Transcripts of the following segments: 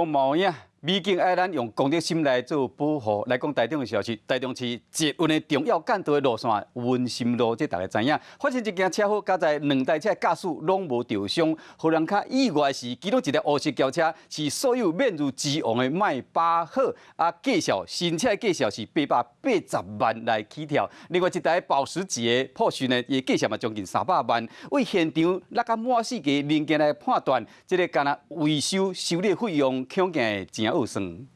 講無影，美景愛咱用公德心來做保護。來講台中的消息，台中市捷運的重要幹道的路線文心路，這大家知影。發生一件車禍，佳哉兩台車駕駛攏無著傷。予人較意外的是，其中一台烏色轎車是所有面具之王的邁巴赫，啊，價數新車的價數是880萬來起跳。另外一台保時捷的保時呢，伊價數嘛將近300萬。對現場落甲滿四個零件來判斷，這个干焦維修修理費用恐驚會真惡算。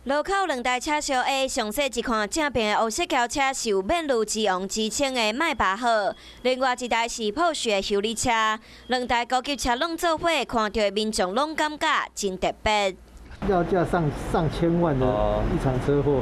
路口兩台車相挨，詳細一看，正邊的烏色轎車是有面具之王之稱的邁巴赫，另外一台是保時的休旅車。兩台高級車攏做伙，看著的民眾攏感覺真特別。要價上上千萬的一場車禍。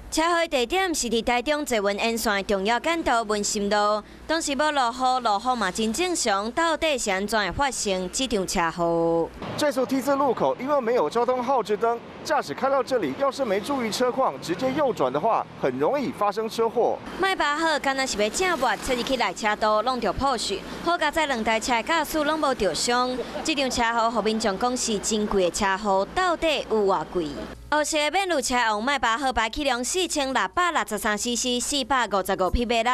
車禍地點是佇台中捷運沿線重要幹道文心路，當時無落雨，路況嘛真正常，到底是按怎會發生這場車禍？這處 T 字路口因為沒有交通號誌燈，駕駛開到這裡，要是沒注意車況，直接右轉的話，很容易發生車禍。邁巴赫敢若是欲正抹切入去內車道，挵著保時，好佳哉兩台車駕駛攏無著傷。這場車禍，予民眾講是真貴的車禍，到底有偌貴？烏色的面具車王邁巴赫排氣量4663 cc，455匹馬力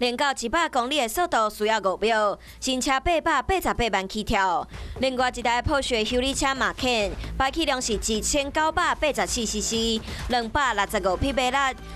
，0到100公里的速度需要5秒，新車888萬起跳。另外一台保時休旅車馬肯，排氣量是1984 cc，265匹馬力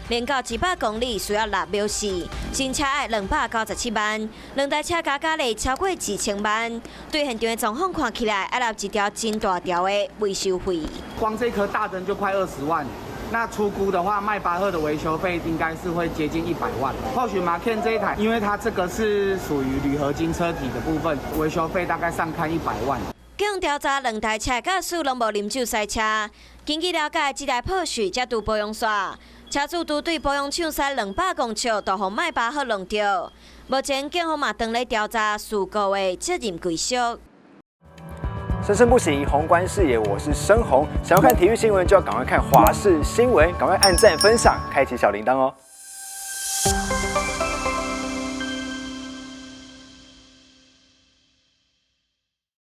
，0到100公里需要6秒4，新車愛297萬，兩台車加加咧超過1000萬。對現場的狀況看起來，愛留一條真大條的維修費。光這顆大燈就快20萬，那初估的話，邁巴赫的維修費應該是會接近100萬。或許馬肯這一台，因為它這個是屬於鋁合金車體的部分，維修費大概上看100萬。經調查，兩台車駕駛攏無啉酒駛車。根據了解，這台保時才拄保養煞，車主拄對保養廠駛200公尺，就予邁巴赫挵著。目前警方嘛正咧調查事故的責任歸屬。生生不息，宏觀視野，我是申宏。想要看體育新聞，就要趕快看華視新聞，趕快按讚、分享、開啟小鈴鐺哦。